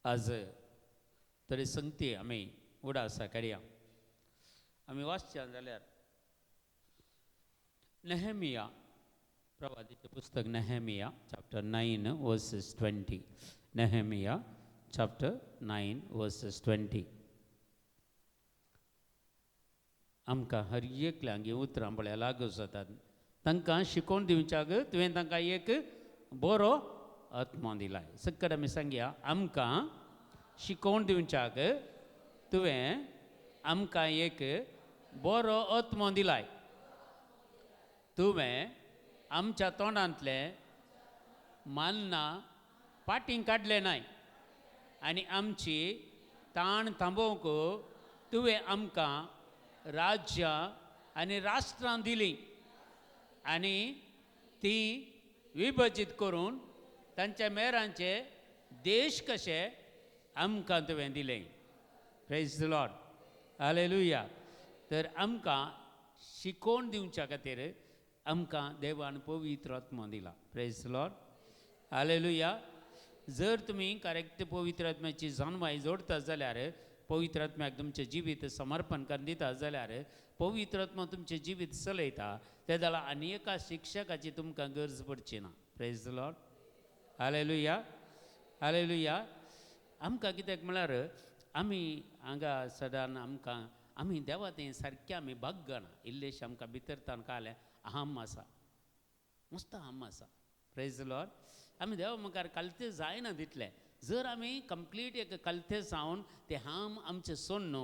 आज तरी संगती आमी उडासा काडया. आमी वाचच्या जाल्यार नेहेमिया प्रवादीचें पुस्तक, Nehemiah chapter 9 verses 20. Nehemiah chapter 9 verses 20. आमकां हर एकल्यांक हीं उतरां पळया लागू जातात. तांकां शिकोवन दिवच्याक तुवें तांकां एक बरो आत्मो दिलाय. सकट आमी सांगया, आमकां शिकोवन दिवच्याक तुवें आमकां एक बरो आत्मो दिलाय. तुवें आमच्या तोंडांतलें मान्ना पाटीं काडलें नाय आनी आमची ताण थांबोवंक तुवें आमकां राज्यां आनी राष्ट्रां दिलीं आनी तीं विभजीत करून तांच्या मेरांचे देश कशे आमकां तुवें दिलें. Praise the Lord, hallelujah. तर आमकां शिकोवन दिवच्या खातीर आमकां देवान पवित्र आत्मो दिला. Praise the Lord, hallelujah. जर तुमी करेक्ट पवित्र आत्म्याची जाणवाय जोडता जाल्यार, पवित्र आत्म्याक तुमचें जिवीत समर्पण करून दिता जाल्यार, पवित्र आत्मा तुमचें जिवीत चलयता. ते जाल्यार आनी एका शिक्षकाची तुमकां गरज पडची ना. Praise the Lord, hallelujah, hallelujah. आमकां कित्याक म्हळ्यार आमी हांगा सदान आमकां आमी देवा तें सारकें आमी बागना. इल्लेशें आमकां भितर ताण कालें अहम आसा, मस्त अहम आसा. Praise the Lord. आमी देवा मुखार कलते जायना तितलें. जर आमी कंप्लीट एक कलते जावन तें हाम आमचें सोडून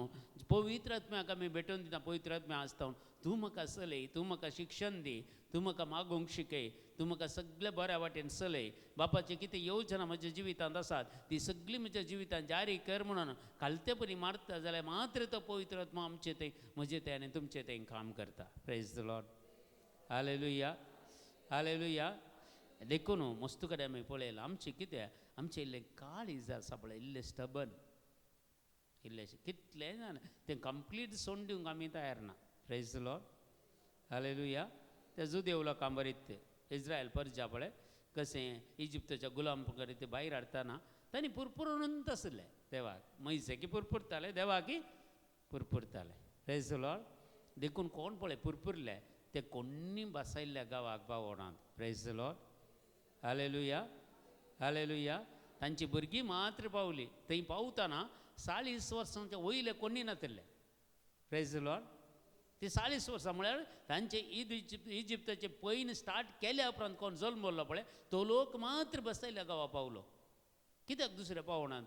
पवित्र आत्म्याक आमी भेटोवन दिता, पवित्र आत्म्या आसता तूं म्हाका चलय, तूं म्हाका शिक्षण दी, तूं म्हाका मागूंक शिकय, तूं म्हाका सगळें बऱ्या वाटेन चलय, बापाची कितें योजना म्हज्या जिवितांत आसात ती सगळी म्हज्या जिवितांत जारी कर म्हणून खालतेपणी मारता जाल्यार मात्र तो पवित्र आत्मा आमचे थंय, म्हजे थंय आनी तुमचे थंय काम करता. Praise the Lord, hallelujah, hallelujah. देखून मस्तू कडेन आमी पळयलां आमचें कितें, आमचें इल्लें काळीज आसा पळय, इल्लें स्टबन, इल्लेंशें कितलें जाणा तें कंप्लीट सोडून दिवंक आमी तयार ना. Praise the Lord, hallelujah. ते जुदेव लोकां बरीत इज्रायल परजा पळय कशें इजिप्ताच्या गुलाम करीत भायर हाडटना तांणी पुरपुरून आसलें देवाक, मैसेकी पुरपुरताले, देवाकी पुरपुरताले. Praise the Lord. देखून कोण पळय पुरपुरले ते कोण्णी बसयल्ल्या गांवाक पावोनात. Praise the Lord, hallelujah, hallelujah. तांची भुरगीं मात्र पावली. थंय पावतना 40 वर्सांच्या वयले कोणी नातिल्ले. Praise the Lord. ती 40 वर्सां म्हळ्यार तांचे इजिप्ताचे पयन स्टार्ट केल्या उपरांत कोण जल्मलो पळय तो लोक मात्र बसयल्या गांवा पावलो. कित्याक दुसरे पावनात?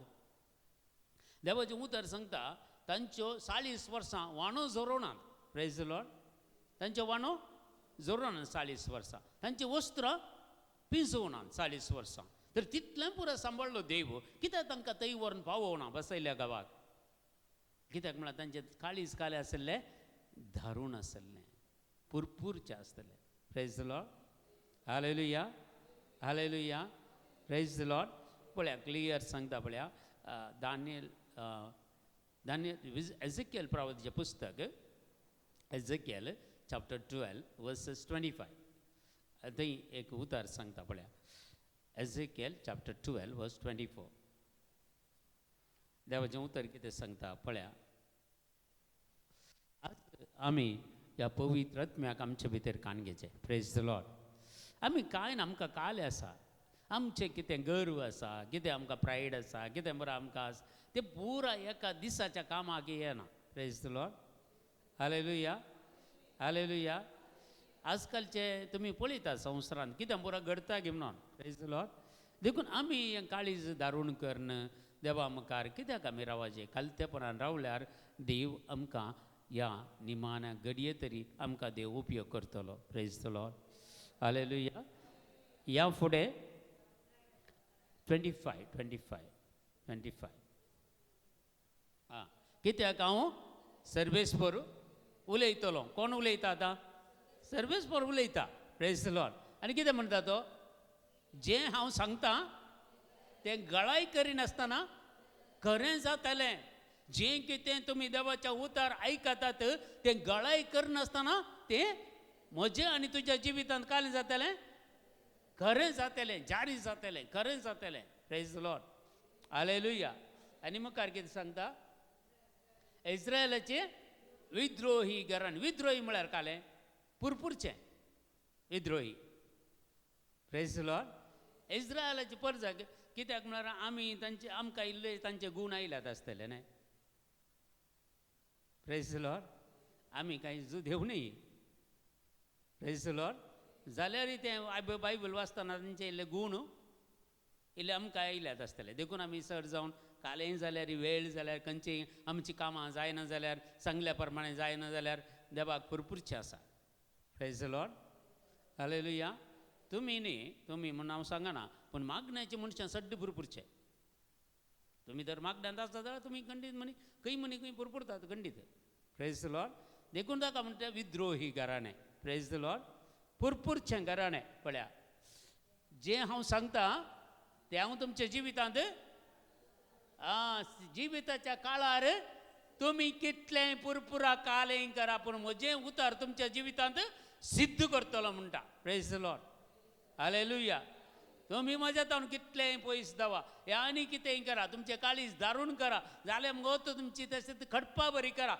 देवाचें उतर सांगता तांच्यो 40 वर्सां वाणो झरोनात. Praise the Lord. तांच्यो वाणो झरोनात 40 वर्सां, तांचें वस्त्र पिंजोवनात 40 वर्सां. तर तितलें पुरो सांबाळ्ळो देव. कित्याक तांकां थंय व्हरून पावोवना बसयल्या गांवाक? कित्याक म्हळ्यार तांचें काळीज कालें आसलें, दारूण आसलें, पुरपूरचें आसतलें. Praise the Lord, hallelujah, hallelujah. Praise the Lord. पळया क्लियर सांगता पळया, दानियल दानियल एझेकियल प्रवादीचें पुस्तक, एझेकियल चॅप्टर 12 वर्सेस 25, थंय एक उतार सांगता पळया. एझेकियल चॅप्टर 12 वर्स 24. देवाचें उतर कितें सांगता पळया. आज आमी ह्या पवित्र आत्म्याक आमचे भितर कान घेवचें. Praise the Lord. आमी कांय ना, आमकां कालें आसा, आमचें कितें गर्व आसा, कितें आमकां प्रायड आसा, कितें बरें आमकां आसा तें पुरा एका दिसाच्या कामाक येना. Praise the Lord, hallelujah, hallelujah. आजकालचे तुमी पळयता संवसारांत कितें बरो घडता गी म्हणून. Praise the Lord. देखून आमी काळीज दारूण करून देवा मुखार कित्याक आमी रावाचें? खालतेपणान रावल्यार देव आमकां ह्या निमाण्या घडये तरी आमकां देव उपयोग करतलो. Praise the Lord, hallelujah. ह्या फुडें 25 25 25. आं, कित्याक हांव सर्वेस्पर उलयतलो. कोण उलयता आतां? सर्वेस्पर उलयता. Praise the Lord. आनी कितें म्हणटा तो? जें हांव सांगता तें गळाय करिनासतना खरें जातलें. जें कितें तुमी देवाच्या उतार आयकतात तें गळाय करनासतना तें म्हजें आनी तुज्या जिवितांत कालें जातलें, खरें जातलें, जारी जातलें, खरें जातलें. Praise the Lord. हालेलुया. आनी मुखार कितें सांगता? इस्रायलाचे विद्रोही घराणें. विद्रोही म्हळ्यार कालें पुरपुरचें विद्रोही. Praise the Lord. इस्रायलाची परजा कित्याक म्हळ्यार आमी तांचे आमकां इल्ले तांचे गूण आयल्यात आसतले न्हय. Praise the Lord. आमी कांय जुदेव न्हय. Praise the Lord. जाल्यारय तें बायबल वाचतना तांचे इल्ले गूण इल्ले आमकां आयल्यात आसतले. देखून आमी चड जावन कालें जाल्यार वेळ जाल्यार खंयची आमची कामां जायना जाल्यार सांगल्या प्रमाणे जायना जाल्यार देवाक पुरपुरचें आसा. Praise the Lord. Hallelujah. तुमी न्ही, तुमी म्हूण हांव सांगना, पूण मागण्याचे मनशां सड्ड पुरपुरचे. तुमी जर मागण्यांत आसता जाल्यार तुमी खंडीत म्हणी खंय म्हणी खंय पुरपुरतात खंडीत. Praise the Lord. देखून ताका म्हणटा विद्रोही घराणें. Praise the Lord. पुरपुरचें घराणें. पळया जें हांव सांगता तें हांव तुमच्या जिवितांत जिविताच्या काळार तुमी कितलें पुरपुरा कालें करा, पूण म्हजें उतर तुमच्या जिवितांत सिद्ध करतलो म्हणटा. Praise the Lord. Hallelujah. तुमी म्हज्या तावन कितलेंय पयस धावा हे आनी कितेंय करा, तुमचें काळीज दारून करा, जाल्यार मुगो तुमची तशें खडपा बरी करा,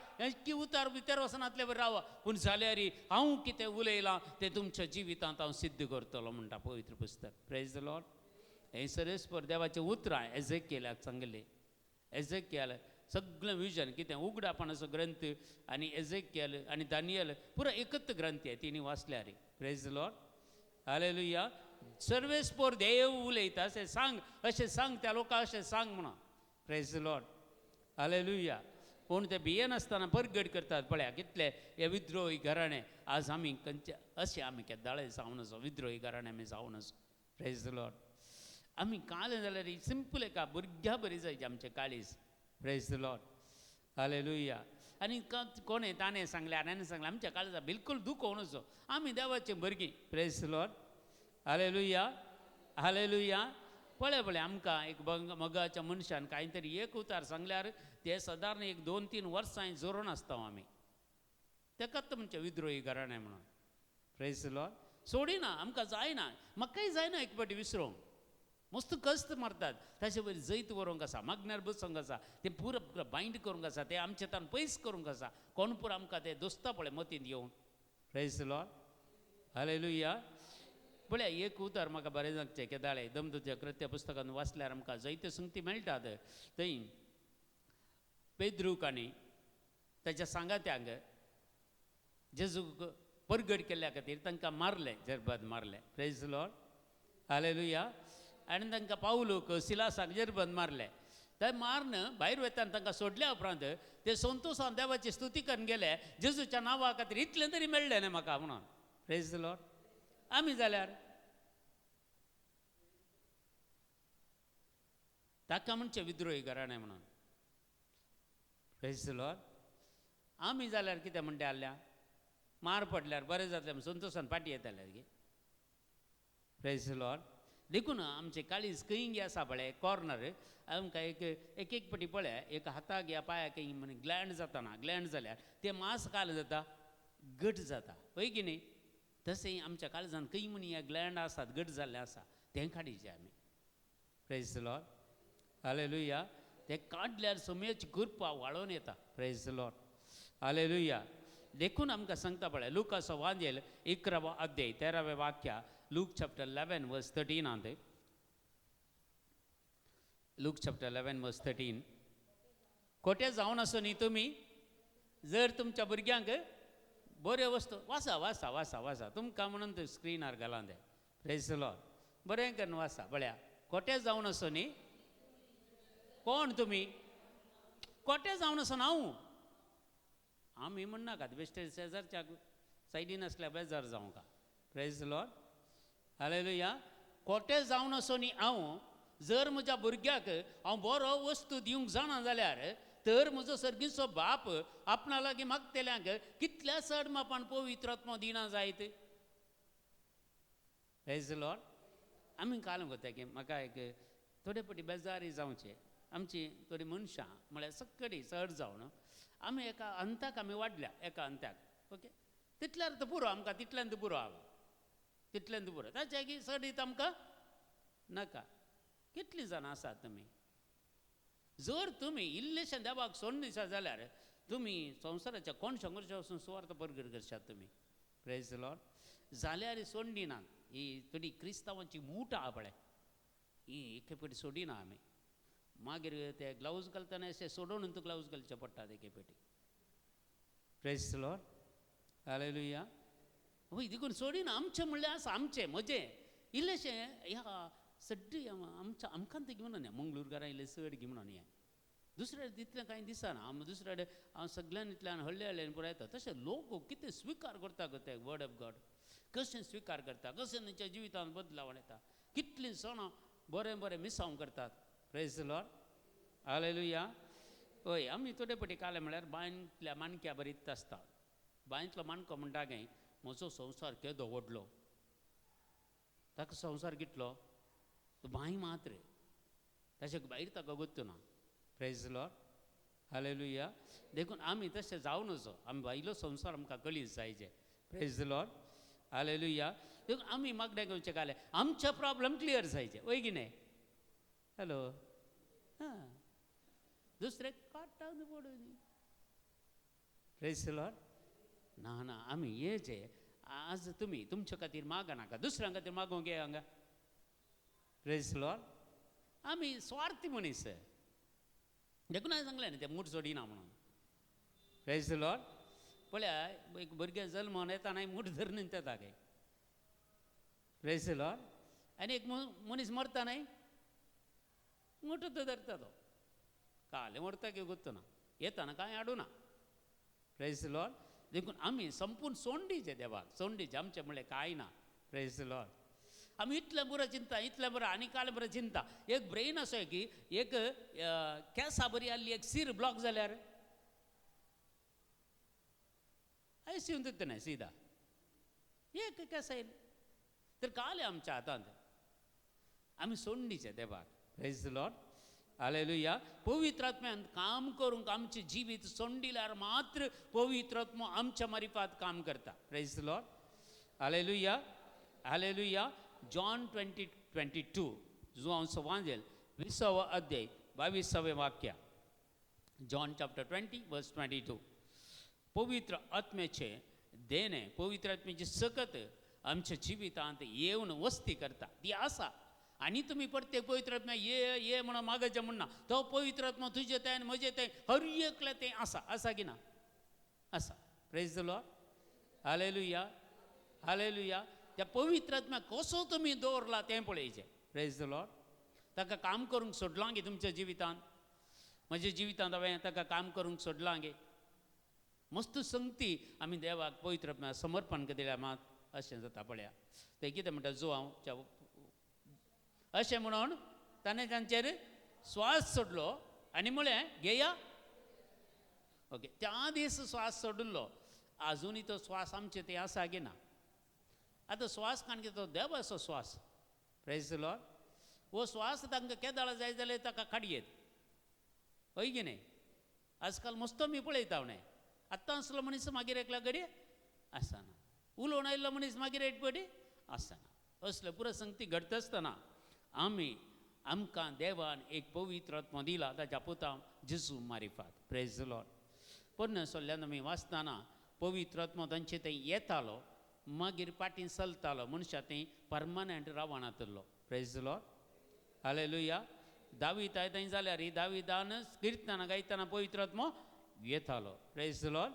की उतार भितर वचनातले बरी रावा, पूण जाल्यार हांव कितें उलयलां तें तुमच्या जिवितांत हांव सिद्ध करतलो म्हणटा पवित्र पुस्तक. Praise the Lord. हें सरेस्पर देवाचें उतरां एजेकियलाक सांगलें. एजेकियल सगळें विजन कितें उगडापणाचो ग्रंथ आनी एजेकियल आनी दानियल पुरा एकच ग्रंथ आहे तिणी वाचल्यार. Praise the Lord. Hallelujah. सर्वेस्पोर देव उलयता अशें सांग, अशें सांग त्या लोकांक, अशें सांग म्हणून. Praise the Lord. Hallelujah. पूण ते भियेनासतना परगट करतात. पळया कितले हे विद्रोही घराणें आज आमी खंयचे अशें आमी केदाळे जावन आसो, विद्रोही घराणें आमी जावन आसो. Praise the Lord. आमी कालें जाल्यार सिंपल एका भुरग्या बरी जायचे आमचें काळीज. Praise the Lord. Hallelujah. आनी कोणें ताणें सांगलें आनी सांगलें आमच्या काळजा बिलकूल दुखोवन असो. आमी देवाचीं भुरगीं. Praise the Lord. Hallelujah. Hallelujah. पळय पळय आमकां एक मोगाच्या मनशान कांय तरी एक उतार सांगल्यार ते सदारण एक 2-3 वर्सां जोरून आसता आमी. तेकाच म्हणचे विद्रोही घराणें म्हणून. Praise the Lord. सोडिना आमकां जायना, म्हाकाय जायना एक फावटी विसरोंक. मस्त कस्त मारतात ताचे वयर जैत व्हरूंक आसा, मागण्यार बसोंक आसा, तें पुरो बायंड करूंक आसा, तें आमचे तान पयस करूंक आसा. कोण पुरो आमकां तें दोस्ता पळय मतींत येवन. Praise the Lord. Hallelujah. पळया एक उतर म्हाका बरें सांगचें केदाळे दमदूच्या कृत्य पुस्तकान वाचल्यार आमकां जायत्यो संगती मेळटात. थंय पेद्रूक आनी ताच्या सांगात्यांक जेजूक परगट केल्ल्या खातीर तांकां मारलें, जरबद मारलें. Praise the Lord. Hallelujah. आनी तांकां पावलूक सिलासाक जरबंद मारलें. ते मारून भायर वतना तांकां सोडल्या उपरांत ते संतोशान देवाची स्तुती करून गेले, जेजूच्या नांवा खातीर इतलें तरी मेळ्ळें न्हय म्हाका म्हणून. Praise the Lord. आमी जाल्यार ताका म्हणचें विद्रोही घराणें म्हणून. Praise the Lord. आमी जाल्यार कितें म्हणटा आसल्या, मार पडल्यार बरें जातलें म्हूण संतोशान फाटीं येताले गे. Praise the Lord. देखून आमचें काळीज खंय आसा पळय कॉर्नर आमकां एक एक एक पटी पळय एक हाताक या पांयाक म्हण ग्लँड जाता ना, ग्लँड जाल्यार तें मांस काल जाता, घट जाता, हय की न्ही? तशें आमच्या काळजान खंय म्हण हे ग्लँड आसात घट जाल्लें आसा तें काडीचें आमी. Praise the Lord. Hallelujah. तें काडल्यार सोम्याची कृपा वाळोवन येता. Praise the Lord. Hallelujah. देखून आमकां सांगता पळय लुकाचो वांजेल 11वो अध्याय 13वें वाक्य, लूक चॅप्टर 11 वर्स 13 आंत. लूक चॅप्टर 11 वर्स 13. खोटे जावन आसो न्ही तुमी, जर तुमच्या भुरग्यांक बऱ्यो वस्तू वाचा वाचा वाचा वाचा तुमकां म्हणून ते स्क्रिनार घालां तें. Praise the Lord. बरें करून वाचा. पळया खोटे जावन आसो न्ही कोण तुमी, खोटे जावन आसो ना हांव, आमी म्हणनाकात बेश्टे शेजारच्या सायडीन आसल्यार बेजार जावंका. Praise the Lord. Hallelujah. खोटे जावन आसो न्ही हांव, जर म्हज्या भुरग्याक हांव बरो वस्तू दिवंक जाणा जाल्यार तर म्हजो सर्गीचो बाप आपणा लागीं मागतल्यांक कितल्या चड मापान पवित्र आत्मो दिना जायत. Praise the Lord. आमी काल कोता की म्हाका एक थोडे फावटी बेजारी जावचें, आमची थोडी मनशां म्हळ्यार सक्कडी चड जावन आमी एका अंताक आमी वाडल्या, एका अंताक ओके तितल्यार तर पुरो आमकां, तितल्यान तर पुरो हांव तितल्यान तर पुरो, ताच्या की चड आमकां नाका. कितलीं जाणां आसात तुमी? जर तुमी इल्लेशें देवाक सोडून दिसा जाल्यार तुमी संवसाराच्या कोण शंकरच्या वचून सुवार्थ परगट करशात तुमी. प्रेज लॉर्ड. जाल्यार सोडून दिनात. ही थोडी क्रिस्तांवांची मूठ आहा पळय, ही एके पेटी सोडिना आमी. मागीर ते ग्लावज घालतना अशें सोडून तूं ग्लावज घालचें पडटा एके पेटी. Praise Lord. Hallelujah. हय, देखून सोडिना. आमचें म्हणल्यार आसा आमचें म्हजें इल्लेशें ह्या सड्डी आमच्या आमकां तें घेवन न्ही मंगळूरकारां इल्लें चड घेवन न्ही दुसऱ्या तितलें कांय दिसना. आम दुसऱ्या कडेन हांव सगळ्यान इतल्यान हळ्ळे हळ्ळ्यान पुराय येता. तशें लोक कितें स्विकार करता गो ते वर्ड ऑफ गॉड कशें स्विकार करता, कशें तांच्या जिवितांत बदलावण येता, कितलीं सणां बरें बरें मिसांव करतात. Praise Lord. Hallelujah. हय, आमी थोडे पटी काले म्हळ्यार बांयतल्या माणक्या बरीच आसता. बांयतलो माणको म्हणटा काय म्हजो संवसार केदो व्हडलो, ताका संवसार कितलो तो बांय मात्र, ताचे भायर ताका गोत्तू ना. Praise Lord. Hallelujah. देखून आमी तशें जावं नजो, आमी भायलो संवसार आमकां कळीत जायचे. Praise Lord. Hallelujah. देखून आमी मागणें घेवचें काले आमचे प्रॉब्लम क्लियर जायचे, वय की न्हय? हॅलो. हां, दुसरे काडटा पडूं दी. Praise Lord. ना ना, आमी हे जे आज तुमी तुमच्या खातीर मागा नाका, दुसऱ्यां खातीर मागूंक ये हांगा. Praise Lord. आमी स्वार्थी मनीस, देखून हांवें सांगलें न्ही तें मूठ सोडिना म्हणून. Praise Lord. पळया एक भुरगें जल्मोन येता न्ही मूठ धरून येता काय. Praise Lord. आनी एक मनीस मरता न्हय मूठ तो धरता, तो कालें मरता की गुत्तो ना, येताना कांय हाडूना. Praise Lord. देखून आमी संपूर्ण सोंडीचे देवाक सोंडीचे, आमचें म्हणलें कांय ना. Praise Lord. आमी इतलें बरें चिंता, इतलें बरें आनी कालें बरें चिंता. एक ब्रेन असो की एक केंसा बरी आहली एक सीर ब्लॉक जाल्यार आयसीयून दिता न्हय सीधा एक केंस येयलें तर कालें आमच्या हातांत. आमी सोंडीचे देवाक. Praise Lord. Hallelujah. पवित्र आत्म्यान काम करूंक आमचें जिवीत सोंडिल्यार मात्र पवित्र आत्मो आमच्या मारिफात काम करता. Praise Lord. Hallelujah. Hallelujah. John 20:22, Joao वांजेल 20वो अध्याय 22वें वाक्य. जॉन चॅप्टर 20 वर्स 22. पवित्र आत्म्याचें देणें, पवित्र आत्म्याची सकत आमच्या जिवितांत येवन वस्ती करता, ती आसा. आनी तुमी प्रत्येक पवित्र आत्मा ये ये म्हणून मागचें म्हणना, तो पवित्र आत्मा तुजे तें आनी म्हजें तें हर एकलें तें आसा. आसा की ना? आसा. Praise the Lord. Hallelujah. Hallelujah. त्या पवित्र आत्म्या कसो तुमी दवरला तें पळयचें. Praise the Lord. ताका काम करूंक सोडलां गे तुमच्या जिवितांत? म्हज्या जिवितांत हांवें ताका काम करूंक सोडलां गे? मस्त संगती आमी देवाक पवित्र आत्म्या समर्पण दिल्या मात अशें जाता. पळया तें कितें म्हणटा, जो हांव अशें म्हणून ताणें तांचेर स्वास सोडलो आनी म्हळें घेया. ओके, त्या दीस स्वास सोडिल्लो, आजुनूय तो स्वास आमचे ते आसा की ना? आतां स्वास कारण कितें, तो देवाचो स्वास. Praise Lord. हो स्वास तांकां केदाळ जाय जाल्यार ताका काडयेत, हय की न्हय? आजकाल मस्तो मी पळयता न्हय, आत्तां आसलो मनीस मागीर एकल्या घडये आसना, उलोवन आयिल्लो मनीस मागीर एक पटी आसना. असले पुरो संगती घडटा आसतना आमी आमकां देवान एक पवित्र आत्मो दिला ताच्या पुता जेजू मारिफात. Praise Lord. पोरण्या सोल्ल्यान आमी वाचतना पवित्र आत्मो तांचे थंय येतालो, मागीर पाटीं चलतालो, मनशां थंय परमनंट रावणातलो. Praise Lord. Hallelujah. दावीद थंय जाल्यार दावीदान किर्तनां गायतना पवित्र आत्मो येतालो. Praise Lord.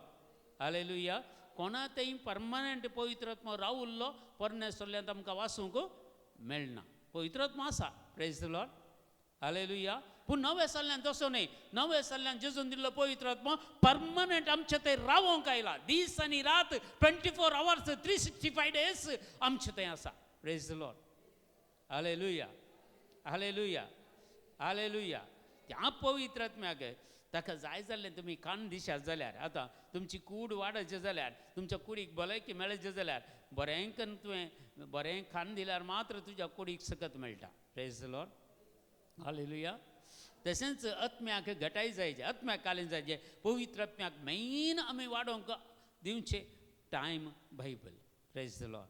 Hallelujah. कोणा थंय परमनंट पवित्र आत्मो रावल्लो पोरण्या सोल्ल्यांत आमकां वाचूंक मेळना. पवित्र आत्मो आसा. Praise Lord. Hallelujah. पूण नव्या सल्ल्यान तसो न्हय. नव्या सल्ल्यान जेजून दिल्लो पवित्र आत्मो परमनंट आमचे थंय रावोंक आयला. दीस आनी रात 24 आवर्स 365 डेज आमचे थंय आसा. Praise Lord. Hallelujah. Hallelujah. Hallelujah. त्या पवित्र आत्म्याक ताका जाय जाल्लें तुमी कान दिशात जाल्यार, आतां तुमची कूड वाडचे जाल्यार, तुमच्या कुडीक भलायकी मेळचे जाल्यार, बरें कन्न तुवें बरें खाण दिल्यार मात्र तुज्या कुडीक सकत मेळटा. Praise Lord. Hallelujah. तशेंच आत्म्याक घटाय जायचे, आत्म्याक कालें जायचे, पवित्र आत्म्याक मेन आमी वाडोवंक दिवचें time Bible. Praise the Lord.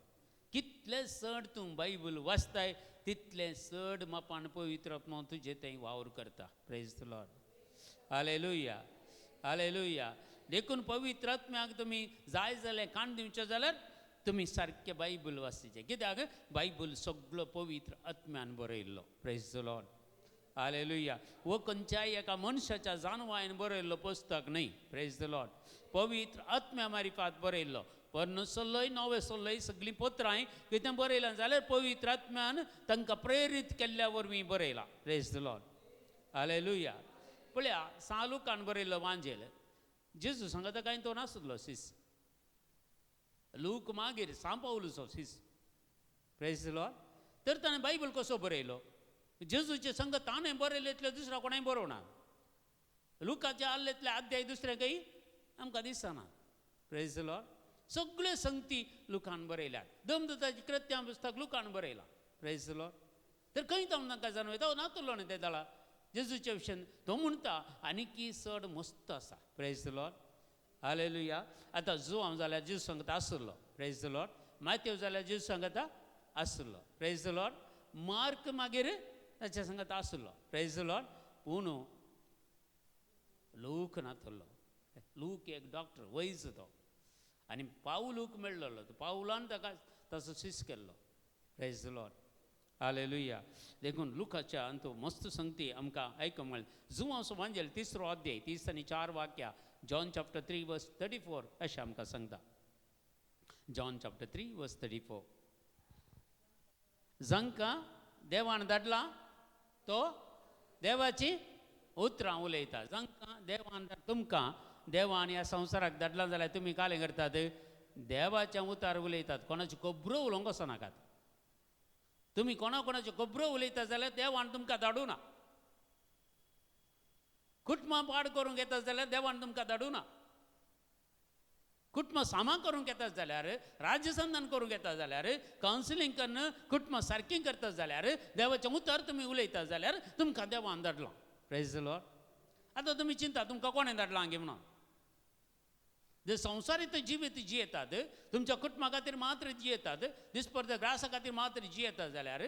कितलें चड तूं बायबल वाचताय तितलें चड मापान पवित्र आत्मा तुजें थंय वावर करता. Praise the Lord. Hallelujah, hallelujah. देखून पवित्र आत्म्याक तुमी जाय जाल्यार कान दिवचें जाल्यार तुमी सारकें बायबल वाचचें. कित्याक बायबल सगळो पवित्र आत्म्यान बरयल्लो. Praise the Lord, hallelujah. वो खंयच्याय एका मनशाच्या जानवायन बरयल्लो पुस्तक न्हय. प्रेज the Lord. पवित्र आत्म्या मारिफात बरयल्लो. पोरणो सल्लोय नवें सल्लोय सगळीं पत्रांय कितें बरयलां जाल्यार पवित्र आत्म्यान तांकां प्रेरीत केल्ल्या वरवीं बरयलां. Praise the Lord, hallelujah. पळया सालुकान बरयल्लो वांजेल जेजू सांगता कांय तो नासलो सीस. लूक मागीर सांव पावलूचो सीस. Praise the Lord. तर ताणें बायबल कसो बरयलो? जेजूचे संग ताणें बरयलें दुसऱ्या कोणाय बरोवना. लुकाचे आल्लेतले अध्याय दुसरें काही आमकां दिसना. Praise the Lord. सगळे संगती लुकान बरयल्यात. दमदताची कृत्यां पुस्तक लुकान बरयलां. Praise the Lord. तर खंय तो तांकां जाणून येता नातुलो न्ही ते दळा जेजूचे विशयन तो म्हणटा आनीकी चड मस्त आसा. Praise the Lord, hallelujah. आतां जुवांव जाल्यार जेजू सांगता आसलो. प्रेज the Lord. Matthew जाल्यार जेजू सांगता आसलो. प्रेज the Lord. Mark मागीर ताच्या सांगता आसलो. Praise the Lord. पूण लूक नातलो. लूक एक डॉक्टर वैज तो आनी पावलूक मेळ्ळो. तो पावलान ताका ताचो सीस केल्लो. Praise the Lord, hallelujah. देखून लुकाच्या अंतू मस्त संगती आमकां आयकूंक मेळ्ळें. जुवांव वांजेल 3 अध्याय 30 आनी 4 वाक्या, जॉन चॅप्टर 3 वर्स 34 अशें आमकां सांगता. जॉन चॅप्टर 3 वर्स 34. जांकां देवान धाडला तो देवाची उतरां उलयता. जांकां देवान तुमकां देवान ह्या संवसाराक धाडला जाल्यार तुमी कालें करतात? देवाच्या उतार उलयतात. कोणाच्यो खबरो उलोवंक वचनाकात. तुमी कोणा कोणाच्यो खबरो उलयता जाल्यार देवान तुमकां धाडूना. कुटुंबां पाड करूंक येता जाल्यार देवान तुमकां धाडूना. कुटुंबां सामा करूंक येता जाल्यार, राज्यसंधान करूंक येता जाल्यार, कावन्सिलींग करून कुटुंबां सारकीं करता जाल्यार, देवाचें उतर तुमी उलयता जाल्यार तुमकां देवान धाडलां. Praise the Lord. आतां तुमी चिंता तुमकां कोणें धाडलां हांगे म्हणून. जे संवसारीत जिवीत जियेतात, तुमच्या कुटुंबा खातीर मात्र जियेतात, दिसपडत ग्रासा खातीर मात्र जियेतात जाल्यार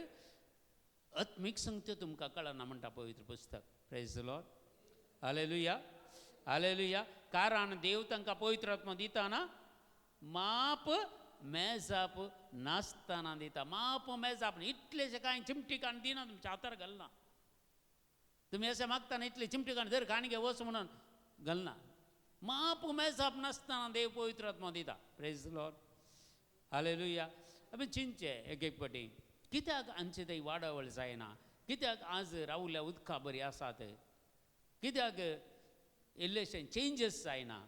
आत्मीक संगत्यो तुमकां कळना म्हणटा पवित्र पुस्तक. Praise the Lord, hallelujah, hallelujah. कारण देव तांकां पवित्र आत्मा दिताना माप मेजाप नासतना दिता. माप मेजाप इतलेशें कांय चिमटी काण दिना, तुमच्या हातार घालना. तुमी अशें मागतना इतले चिमटी काण धर काणी घे वच म्हणून घालना. माप मेजाप नासतना देव पवित्र आत्मा दिता. Praise the Lord, hallelujah. आमी चिंतचें एक एक फावटी कित्याक आमचे थंय वाडावळ जायना, कित्याक आज रावल्या उदका बरी आसात, कित्याक इल्लेशें चेंजीस जायना.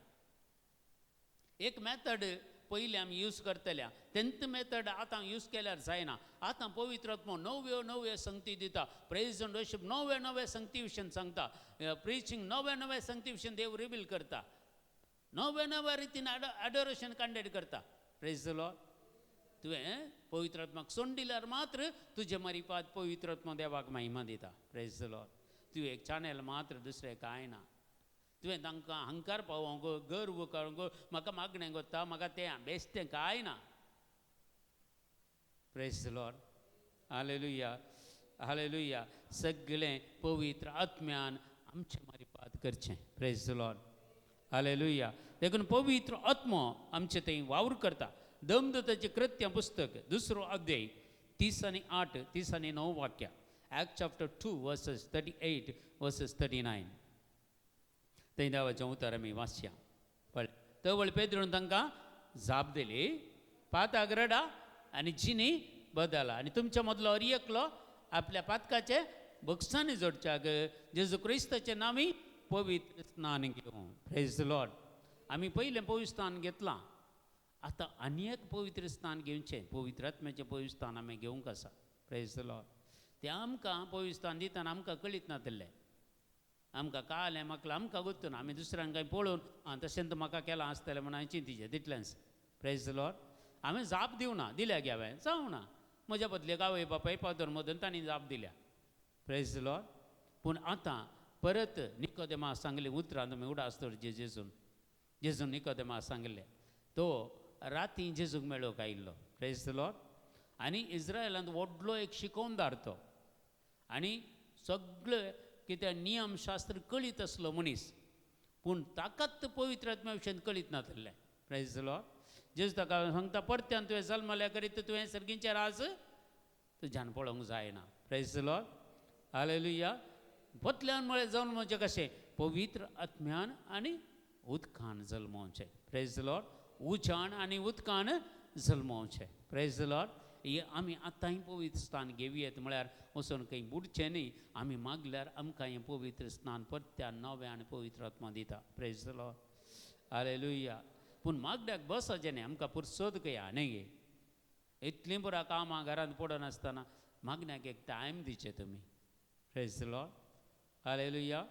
एक मॅथड पयलीं आमी यूज करतल्या तेंच मॅथड आतां यूज केल्यार जायना. आतां पवित्र आत्मो नव्यो नव्यो संगती दिता. प्रेज एंड वर्शीप नव्या नव्या संगती विशयन सांगता. प्रिचींग नव्या नव्या संगती विशयन देव रिवील करता. नव्या नव्या रितीन एडोरेशन कंडक्ट करता. Praise the Lord. तुवें पवित्र आत्माक सोड दिल्यार मात्र तुजे मारिफात पवित्र आत्मा देवाक महिमा दिता. Praise the Lord. तुवें एक चॅनल मात्र, दुसरें कांय ना. तुवें तांकां अहंकार पावोवंक, गर्व करूंक, म्हाका मागणें कोत्ता, म्हाका तें बेश्टें कांय ना. Praise the Lord, hallelujah, hallelujah. सगळें पवित्र आत्म्यान आमचें मारिफात करचें. Praise the Lord, hallelujah. देखून पवित्र आत्मो आमचे थंय वावर करता. दमदताचें कृत्यां पुस्तक 2 अध्याय 30 आनी 8 30 आनी 9 वाक्यां. Act chapter 2 verses 38 verses 39. थंय देवाचें उतर आमी वाचया. पळय तवळ पेद्रून तांकां जाप दिली, पाताक रडा आनी जिनी बदला आनी तुमच्या मदलो हर एकलो आपल्या पातकाचे बक्षांनी जोडच्याक जेजू क्रिस्ताचें नांवी पवित्र स्नान घेवं. Praise the Lord. आमी पयलें पवित्र स्नान घेतलां, आतां आनी एक पवित्र स्नान घेवचें. पवित्र आत्म्याचें पवित्र स्थान आमी घेवंक आसा. Praise the Lord. तें आमकां पवित्र स्थान दितना आमकां कळीत नातलें, आमकां कळ्ळें म्हाका आमकां गोत्तू ना, आमी दुसऱ्यांक कांय पळोवन आं तशें म्हाका केलां आसतलें म्हणून हांवें चिंतिचें तितलेंच. Praise the Lord. हांवें जाप दिवना, दिल्या गे हांवें, जावं ना म्हज्या बदलेक आवय बापाय फादर मदन तांणी जाप दिल्या. Praise the Lord. पूण आतां परत निकोदेमा सांगलें उतरां तुमी उडास दवरचें. जेजून जेजून निकोदेमा सांगलें, तो राती जेजूक मेळोवंक आयिल्लो. Praise the Lord. आनी इस्रायलांत व्हडलो एक शिकोवणदार तो, आनी सगळे कित्याक नियमशास्त्र कळीत आसलो मनीस, पूण ताकात पवित्र आत्म्या विशयान कळीत नातलें. प्रेज the Lord. जेजू ताका सांगता परत्यान तुवें जल्मल्या करीत तुवें सर्गींचें राज तुज्यान पळोवंक जायना. Praise the Lord. Hallelujah. पोतल्यान म्हळ्यार जल्मोवचें कशें? पवित्र आत्म्यान आनी उदकान जल्मोवचें. Praise the Lord. उज्यान आनी उदकान जल्मोवचें. Praise the Lord. हे आमी आतांय पवित्र स्थान घेवयेत म्हळ्यार वचून खंय बुडचें न्ही. आमी मागल्यार आमकां हें पवित्र स्थान परत्यान नव्यान पवित्र आत्मा दिता. Praise the Lord. Hallelujah. पूण मागल्याक बसाचें न्ही, आमकां पुरसोद कया न्ही गे. इतलीं पुरा कामां घरांत पडनासतना मागण्याक एक टायम दिचें तुमी. Praise the Lord. Hallelujah.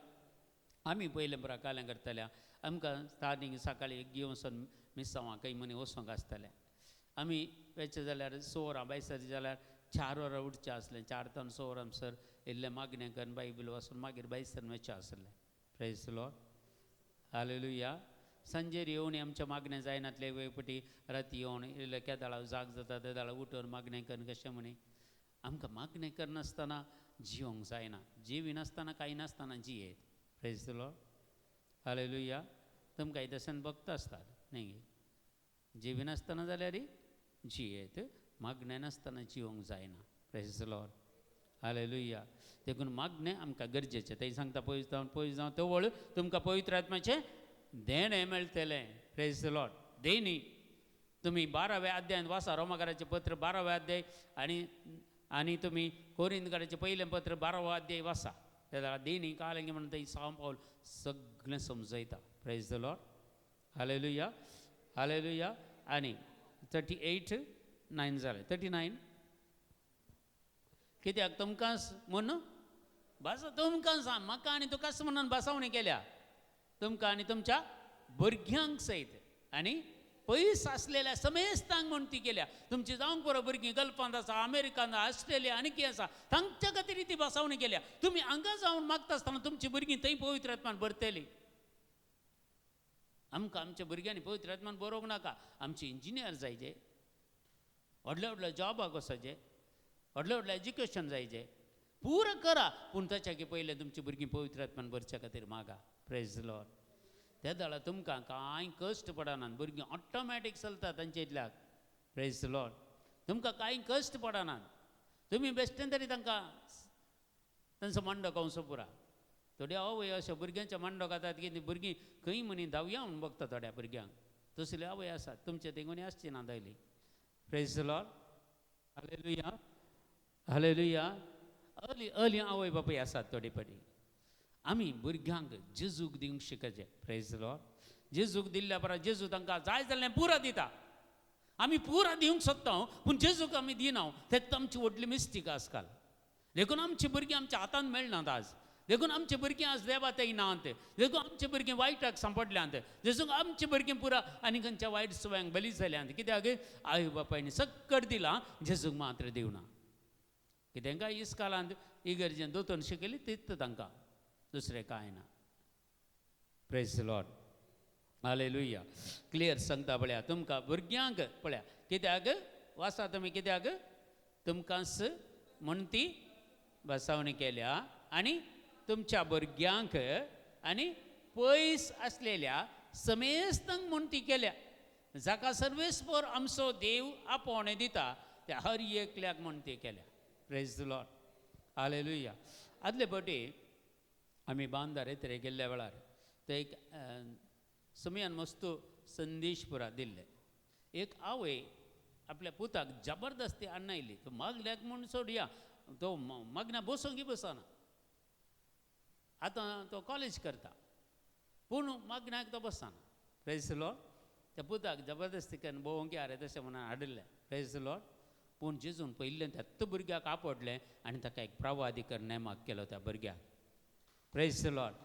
आमी पयलें पुरा काल्यां करतल्या आमकां स्टार्टींग सकाळीं एक घेवन वचून मिसांवां खंय मनी वचोंक आसतलें. आमी वेचें जाल्यार 6 वरां भायसर जाल्यार 4 वरां उठचें आसलें. 4 तान 6 वरां सर इल्लें मागणें करून बायबल वाचून मागीर भायसर वचचें आसलें. Praise the Lord. Hallelujah. सांजेर येवन आमच्या मागणें जायनातलें वेळपटी राती येवन इल्लें केदाळा जाग जाता तेदाळा उठून मागणें करून कशें म्हणी आमकां मागणें करनासतना जिवंक जायना. जिविनासतना कांय नासतना जियेत. Praise the Lord. Hallelujah. तुमकां तशें भक्त आसतात न्ही गे. जिविनासतना जाल्यार जियेत, मागणें नासतना जिवंक जायना. Praise the Lord. Hallelujah. देखून मागणें आमकां गरजेचें. थंय सांगता पयस जावन पयस जावन तवळ तुमकां पवित्र आत्म्याचें देणें मेळटलें. Praise the Lord. देणी तुमी 12व्या अध्यायांत वाचा, रोमाकाराचें पत्र 12व्या अध्याय आनी आनी तुमी कोरिंदकाराचें पयलें पत्र 12वो अध्याय वाचा. तेन्ना देणी कालें म्हणून थंय सांव पावल सगळें समजयता. Praise the Lord. Hallelujah. Hallelujah. आनी 38:9 जालें. 39 कित्याक तुमकां म्हूण भास तुमकां सांग म्हाका आनी तुकाच म्हणून भासावणी केल्या तुमकां आनी तुमच्या भुरग्यांक सयत आनी पयस आसलेल्या समेस्तांक म्हूण ती केल्या. तुमची जावंक पुरो भुरगीं गल्फांत आसा, अमेरिकांत, ऑस्ट्रेलिया आनी कितें आसा, तांच्या खातीर ती भासावणी केल्या. तुमी हांगा जावन मागता आसतना तुमची भुरगीं थंय पवित्र आत्मान भरतली. आमकां आमच्या भुरग्यांनी पवित्र आत्मान बरोवंक नाका. आमचे इंजिनियर जायचे, व्हडल्या व्हडल्या जॉबाक वचपाचें, व्हडलें व्हडलें एज्युकेशन जायचें, पुरो करा, पूण ताच्या पयलें तुमची भुरगीं पवित्र आत्मान भरच्या खातीर मागा. Praise the Lord. त्या वेळार तुमकां कांय कश्ट पडनात, भुरगीं ऑटोमॅटीक चलता तांचे इतल्याक. Praise the Lord. तुमकां कांय कश्ट पडनात, तुमी बेश्टेन तरी तांकां तांचो मांडो खावचो पुरा. थोडे आवय अशे भुरग्यांच्या मांडो खातात की ती भुरगीं खंय म्हणी धांवया म्हूण बगता थोड्या भुरग्यांक, तसली आवय आसात. तुमचे तेंगून आसची ना दायली. Praise the Lord. Hallelujah. Hallelujah. Early early आवय बापूय आसात थोडे पडी. आमी भुरग्यांक जेजूक दिवंक शिकचें. Praise the Lord. जेजूक दिल्ल्या परत जेजू तांकां जाय जाल्यार पुरा दिता. आमी पुरा दिवंक सोदता पूण जेजूक आमी दिना. तेच आमची व्हडली मिस्टेक आजकाल. देखून आमची भुरगीं आमच्या हातांत मेळनात आज. देखून आमची भुरगीं आज देवा तेय नात. देखून आमची भुरगीं वायटाक सांपडल्यांत. देखून आमची भुरगीं पुरा आनी खंयच्या वायट सवयांक बली जाल्यांत. कित्याक आई बापायनी सक्कड दिलां, जेजूक मात्र दिवना. कितें काय इस्कालांत इगर्जेन दोतोन शिकयली तीच तांकां, दुसरें कांय ना. Praise the Lord. Hallelujah. Clear सांगता पळया तुमकां भुरग्यांक पळया. कित्याक वाचा तुमी, कित्याक तुमकां म्हण ती बसावणी केल्या आनी तुमच्या भुरग्यांक आनी पयस आसलेल्या समेस्तांक म्हूण ती केल्या. जाका सर्वेस्पर आमचो देव आपोवणें दिता त्या हर एकल्याक म्हूण ती केल्या. Praise the Lord. Hallelujah. आदले फावटी आमी बांदार येतरे गेल्ल्या वेळार ते एक समयान मस्त संदेश पुरा दिल्ले. एक आवय आपल्या पुताक जबरदस्ती आणयली. तो मागल्याक म्हूण सोडया, तो मागण्या बसोंक बसना. आतां तो कॉलेज करता पूण मागण्याक तो बसना. Praise the Lord. त्या पुताक जबरदस्ती करून भोवंक आरे तशें म्हणून हाडिल्लें. Praise the Lord. पूण जेजून पयलें त्याच भुरग्याक आपडलें आनी ताका एक प्रवाधिकर नेमाक केलो त्या भुरग्याक. Praise the Lord.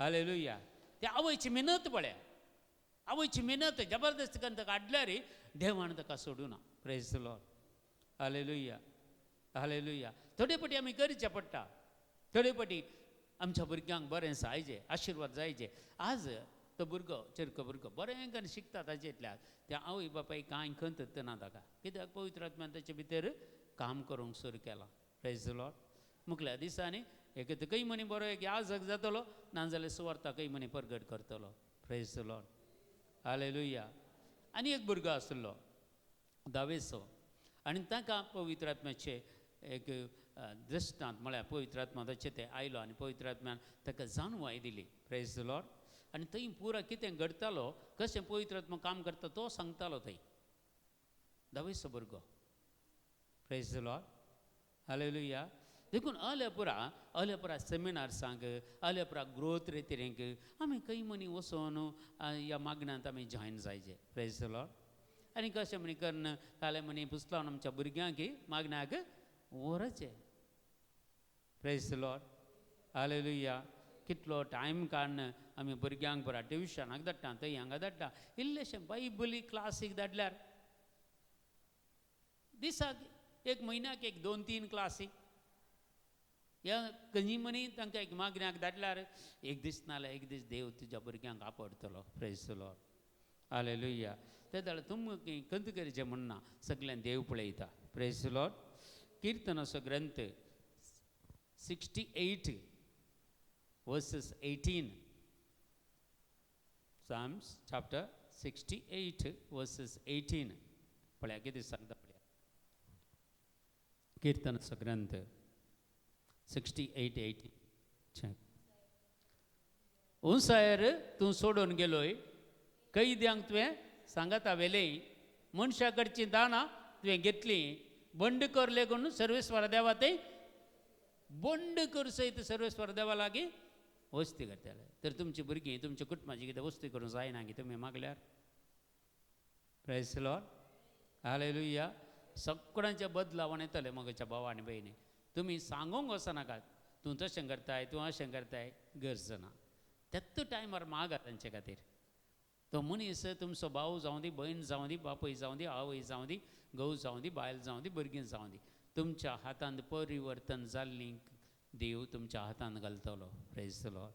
Hallelujah. त्या आवयची मेहनत पळया, आवयची मेहनत जबरदस्ती करून ताका हाडल्यार देवान ताका सोडूना. Praise the Lord. Hallelujah. Hallelujah. थोडे पटी आमी करचें पडटा, थोडे पटी आमच्या भुरग्यांक बरें जायजे, आशिर्वाद जायजे. आज तो भुरगो चेरको भुरगो बरें करून शिकता ताजे इतल्याक त्या आवय बापाय कांय खंत ना ताका. कित्याक पवित्र आत्म्यान ताचे भितर काम करूंक सुरू केलां. Praise the Lord. मुखल्या दिसांनी एक खंय मनी बरो एक याजक जातलो, नाजाल्यार सुवार्ता खंय मनी परगट करतलो. Praise the Lord, hallelujah. आनी एक भुरगो आसलो धावेचो, आनी ताका पवित्र आत्म्याचे एक दृश्टांत म्हळ्यार पवित्र आत्मा ताचे ते आयलो आनी पवित्र आत्म्यान ताका जाणवाय दिली. Praise the Lord. आनी थंय पुरा कितें घडटालो, कशें पवित्र आत्मा काम करता तो सांगतालो थंय धावेचो भुरगो. Praise the Lord, hallelujah. देखून अलेपुरा अलेपुरा सेमिनार्सांक, अलेपुरा ग्रोथ रेतिरेंक आमी खंय मनी वचोन ह्या मागण्यांत आमी जॉयन जायचे. Praise the Lord. आनी कशें म्हणी कन्न फाल्यां म्हणी पुसलावन आमच्या भुरग्यांक मागण्याक व्हरचें. Praise the Lord, hallelujah. कितलो टायम काडून आमी भुरग्यांक पुरा ट्युशनाक धाडटा, थंय हांगा धाडटा, इल्लेशें बायबली क्लासीक धाडल्यार दिसाक एक म्हयन्याक एक 2-3 क्लासी ह्या खंयी मनी तांकां एक मागण्याक धाडल्यार एक दीस नाल्यार एक दीस देव तुज्या भुरग्यांक आपडटलो. Praise the Lord, hallelujah. ते जाल्यार तुमकां कंत करचें म्हणना, सगळ्यां देव पळयता. Praise the Lord. किर्तनाचो ग्रंथ 68 verses 18, Psalms chapter 68 verses 18. पळया कितें सांगता पळया. किर्तनाचो ग्रंथ 68:18. उंचायर तूं सोडून गेलोय, कैद्यांक तुवें सांगाता वेलें, मनशा कडचीं दानां तुवें घेतलीं, बंड कर लेगून सर्वेस्वर देवा थंय बंड कर सयत सर्वेस्वर देवा लागीं वस्ती करताले. तर तुमची भुरगीं तुमच्या कुटुंबाची कितें वस्ती करूंक जायना की तुमी मागल्यार? Praise the Lord, hallelujah. सगळ्यांचे बदलावण येतलें मगच्या भाव आनी भयणी. तुमी सांगूंक वचनाकात तूं तशें करताय, तूं अशें करताय, गरज ना. त्याच टायमार मागा तांचे खातीर. तो मनीस तुमचो भाव जावं दी, भयण जावं दी, बापूय जावं दी, आवय जावं दी, घोव जावं दी, बायल जावं दी, भुरगीं जावं दी, तुमच्या हातांत परिवर्तन जाल्लीं देव तुमच्या हातांत घालतलो. Praise the Lord,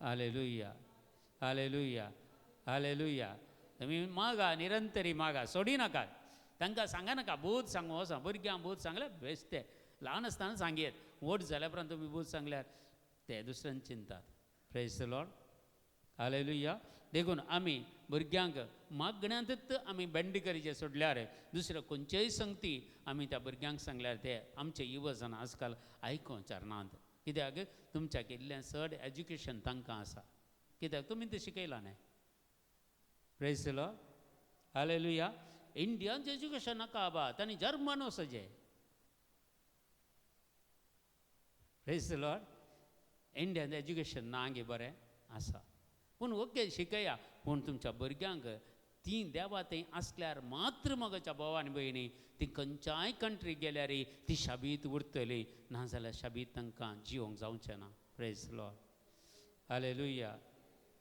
hallelujah, hallelujah, hallelujah. तुमी मागा, निरंतरी मागा, सोडी नाकात. तांकां सांगा नाका भूत सांगू वचा, भुरग्यांक भूत सांगल्यार बेश्टे ल्हान आसतना सांगयेत, व्हड जाल्या उपरांत तुमी भूत सांगल्यार ते दुसऱ्यान चिंतात. Praise the Lord, hallelujah. देखून आमी भुरग्यांक मागण्यांतच आमी बेंड करचें सोडल्यार दुसऱ्या खंयचेय संगती आमी त्या भुरग्यांक सांगल्यार ते आमचे युवजन आजकाल आयकोंक चारनात. कित्याक तुमच्या इल्लें चड एज्युकेशन तांकां आसा, कित्याक तुमी तें शिकयलां न्हय. Praise the Lord, hallelujah. इंडियांचें education नाका आबा, तांणी जर्मन वचचें. Praise the Lord. Indian education ना गे बरें आसा, पूण ओके शिकया, पूण तुमच्या भुरग्यांक तीं देवा थंय आसल्यार मात्र मगच्या भाव आनी भयणी ती खंयच्याय कंट्री गेल्यार ती शाबीत उरतली, नाजाल्यार शाबीत तांकां जिवंक जावचें ना. Praise the Lord, hallelujah,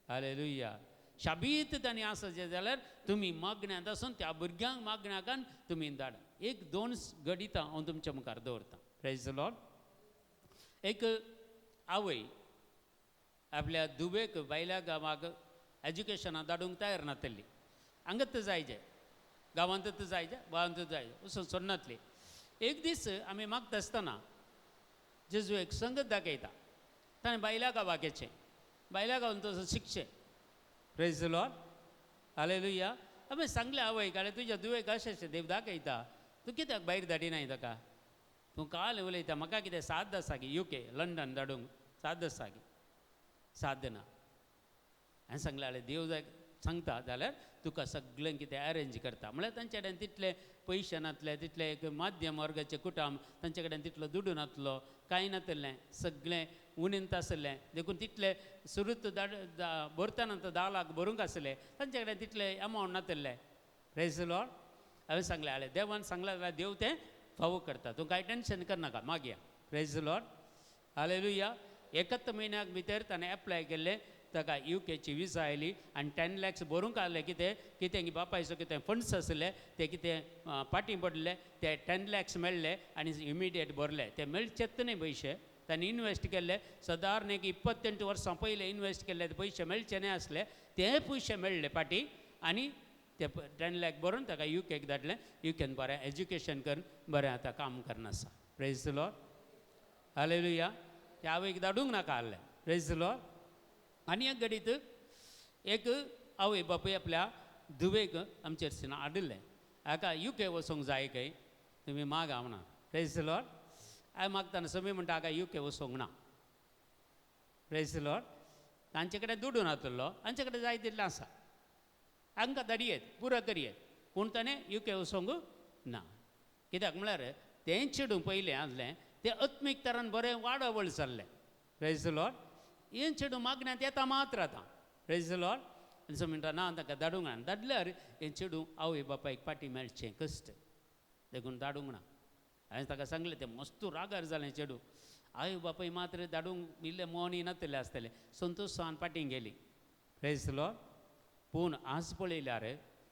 hallelujah. शाबीत तांणी आसचें जाल्यार तुमी मागण्यांत आसून त्या भुरग्यांक मागण्याकान तुमी धाड. 1-2 घडितां हांव तुमच्या मुखार दवरतां. Praise the Lord. एक आवय आपल्या दुबेक बायल्या गांवाक एज्युकेशनाक धाडूंक तयार नातली, हांगात जायचे, गांवांतच जायचे, गांवांतच जायचे, वचून सोडनातली. एक दीस आमी मागता आसतना जेजू एक संगत दाखयता, ताणें बायल्या गांवाक येचें, बायल्या गांवान तसो शिकचें. Praise the Lord, hallelujah. आमी सांगलें आवय काडे तुज्या दुवेक अशें अशें देव दाखयता, तूं कित्याक भायर धाडिनाय ताका? तूं काल उलयता म्हाका कितें साद आसा की युके लंडन धाडूंक साद आसा की? साद ना. हांवें सांगलें जाल्यार देव जाय सांगता जाल्यार तुका सगळें कितें अरेंज करता. म्हळ्यार तांचे कडेन तितले पयशे नासले, तितले एक माध्यम वर्गाचें कुटुंब, तांचे कडेन तितलो दुडू नासलो, कांय नासलें, सगळें उणींत आसलें. देखून तितले सुरूत भरतना तर 10 लाख भरूंक आसले, तांचे कडेन तितले अमावंट नासले. Praise the Lord. हांवें सांगलें जाल्यार देवान सांगलें जाल्यार देव तें फावो करता, तूं कांय टेंशन करनाका, मागया. Praise the Lord, hallelujah. एकच म्हयन्याक भितर ताणें एप्लाय केल्लें, ताका युकेची विजा आयली आनी 10 लॅक्स भरूंक आसले. कितें कितें बापायचो कितें फंड्स आसले ते कितें फाटीं पडले, ते 10 लॅक्स मेळ्ळे आनी इमिडिएट भरले. ते मेळचेच न्हय पयशे, तांणी इनवेस्ट केल्ले सादारण एक 28 वर्सां पयले इनवेस्ट केल्ले ते पयशे मेळचे न्हय आसले, ते पयशे मेळ्ळे फाटीं आनी ते 10 लॅक भरून ताका युकेक धाडलें. युकेन बरें एज्युकेशन करून बरें आतां काम करना आसा. Praise the Lord, hallelujah. त्या आवयक धाडूंक नाका आहलें. प्रेज the Lord. आनी एक घडीत एक आवय बापूय आपल्या धुवेक आमचे चर्चीन हाडिल्लें, हाका युके वचूंक जाय खंय, तुमी मागा म्हणा. Praise the Lord. हांवें मागतना समी म्हणटा हाका युके वचूंक ना. Praise the Lord. तांचे कडेन दुडू नातलो, हांचे कडेन जाय तितलें आसा, हांकां धाडयेत पुरो करयेत, पूण ताणें युके वचूंक ना. कित्याक म्हळ्यार तें चेडूं पयलें आसलें तें आत्मीक तरान बरें वाडावळ जाल्लें. Praise the Lord. हें चेडूं मागण्यांत येता मात्र आतां. Praise the Lord. आनी सो म्हणटा ना ताका धाडूंक ना, धाडल्यार हें चेडूं आवय बापायक फाटीं मेळचें कश्ट, देखून धाडूंक ना. हांवें ताका सांगलें, तें मस्तू रागार जालें चेडूं, आवय बापाय मात्र धाडूंक इल्लें मोनी नातलें आसतलें, संतोशान फाटीं गेली. Praise the Lord. पूण आज पळयल्यार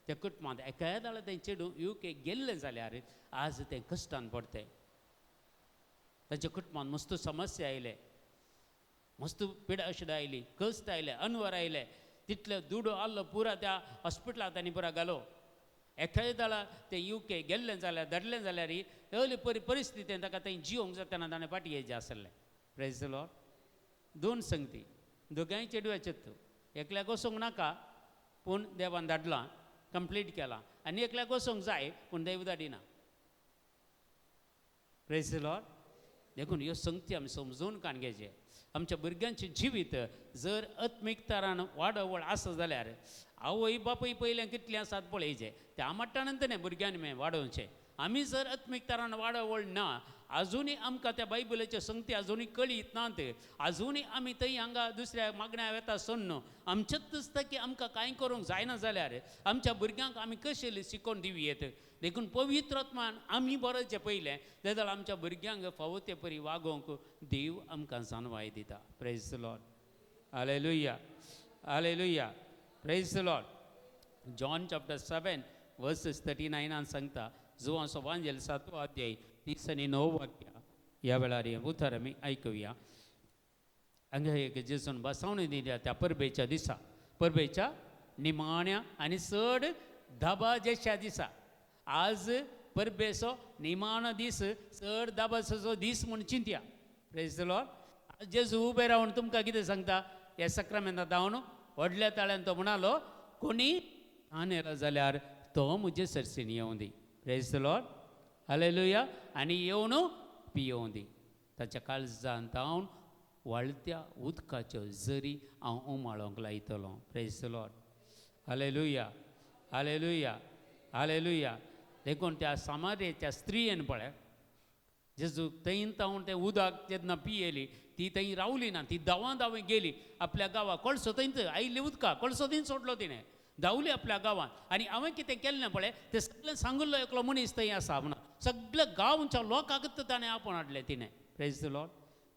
त्या कुटुंबांत एकादाळा तें चेडूं युके गेल्लें जाल्यार आज तें कश्टान पडटें. ताच्या कुटुंबांत मस्त समस्या आयले, मस्त पिडाशिडा आयली, कश्ट आयले, अनवर आयले, तितले दुडू आहलो पुरा त्या हॉस्पिटलांत तांणी पुरा घालो. एकादाळा तें युके गेल्लें जाल्यार धाडलें जाल्यार एवली परी परिस्थितीन ताका थंय जिवंक जातना ताणें फाटीं येयचें आसलें. Praise the Lord. दोन संगती दोगांय चेडवाचें तूं, एकल्याक वचूंक नाका पूण देवान धाडलां कंप्लीट केलां, आनी एकल्याक वचूंक जाय पूण देव धाडिना. Praise the Lord. देखून ह्यो संगती आमी समजून काण घेवचें. आमच्या भुरग्यांचें जिवीत जर आत्मीक तरान वाडावळ आसा जाल्यार आवय बापूय पयलें कितलें आसात पळयचें, त्या मट्टानंतर न्ही भुरग्यांनी मागीर वाडोवचें. आमी जर आत्मीक तरान वाडावळ ना, आजुनूय आमकां त्या बायबलाच्यो संगती आजुनूय कळीत नात, आजुनूय आमी थंय हांगा दुसऱ्या मागण्या वेता सोडून आमचेच दिसता की आमकां कांय करूंक जायना जाल्यार आमच्या भुरग्यांक आमी कशें शिकोवन दिवयेत. देखून पवित्र आत्मान आमी बरोवचें पयलें, जाल्यार आमच्या भुरग्यांक फावो ते परी वागोवंक देव आमकां जाणवाय दिता. Praise the Lord. Hallelujah, hallelujah. Praise the Lord. John chapter 7 verses 39 सांगता, जुवां सोबांजेल 7वो अध्याय 39 वाक्य ह्या वेळार हें उतर आमी आयकुया. हांगा एक जेजून बसावणी दिल्या त्या परबेच्या दिसा, परबेच्या निमाण्या आनी चड दबाजेच्या दिसा. आज परबेचो निमाणो दीस, चड दबाजो दीस म्हूण चिंतया. Praise the Lord. आज जेजू उबे रावन तुमकां कितें सांगता, ह्या सक्रामेंता धांवन व्हडल्या ताळ्यान तो म्हणालो, कोणी तानेलो जाल्यार तो म्हजे सरसीन येवं दी. Praise the Lord. Hallelujah. आनी येवन पियोवं दी. ताच्या काळजान धांवन व्हाळत्या उदकाच्यो जरी हांव उमाळोंक लायतलो. Praise the Lord. Hallelujah, hallelujah, hallelujah. देखून त्या सामारेच्या स्त्रियेन पळय, जेजू थंय तावन तें उदक जेन्ना पियेली ती थंय रावली ना, ती धांवा धांवे गेली आपल्या गांवाक. कळसो थंयच आयिल्ली उदका कळसो थंय सोडलो तिणें, धांवली आपल्या गांवांत. आनी हांवें कितें केल्लें पळय तें सगळें सांगिल्लो एकलो मनीस थंय आसा म्हणून सगळ्या गांवच्या लोकांकच ताणें आपोवन हाडलें तिणें. Praise the Lord.